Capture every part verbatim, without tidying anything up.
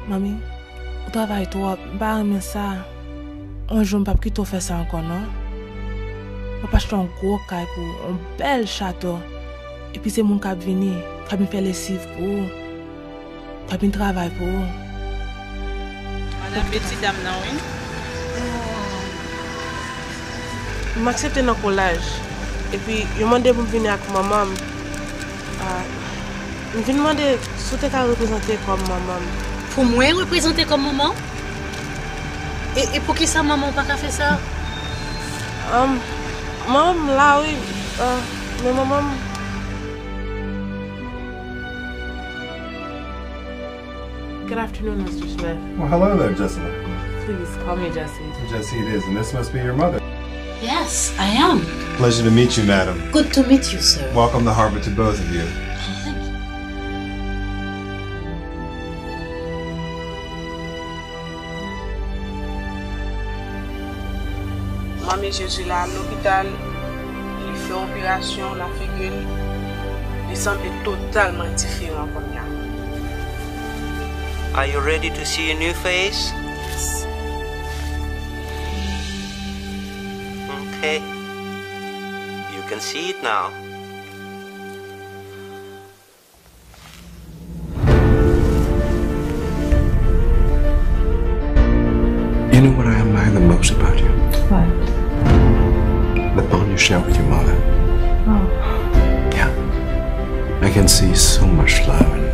Manmi, ou travay twòp, m pa renmen sa. On jou m p ap kite w fè sa ankò non. W ap achte yon gwo kay pou ou, yon bèl chato. Epi se moun k ap vini, k ap vin fè lesiv pou ou, k ap vin travay pou ou. Madanm Betty dam nan wi. M aksepte nan kolaj. Epi yo mande pou m vini ak manman m. Ah, m vin mande si w te ka reprezante kòm manman m. Pou mwen reprezante kòm manman w? E, e poukisa manman w pa ka fè sa? Um, manman m la wi, ah, men manman m. Good afternoon, Mister Smith. Well, hello there, Jessica. Please call me Jesse. Jesse it is, and this must be your mother. Yes, I am. Pleasure to meet you, madam. Good to meet you, sir. Welcome to Harvard to both of you. Thank you. Manmi Jezi la lopital, li fè operasyon nan figi l, li sanble totalman diferan kounye a. Are you ready to see your new face? Yes. Okay. You can see it now. You know what I admire the most about you? What? The bond you share with your mother. Oh. Yeah. I can see so much love in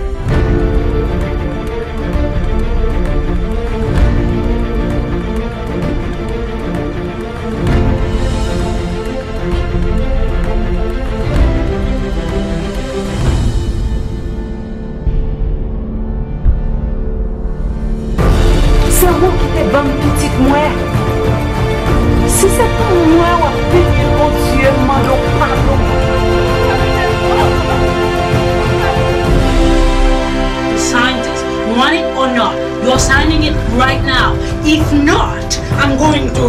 Se ou ki te ban m pitit mwen. Si se pou mwen w ap peye Bondye, m mande w padon. Sign this. Want it or not, you're signing it right now. If not, I'm going to.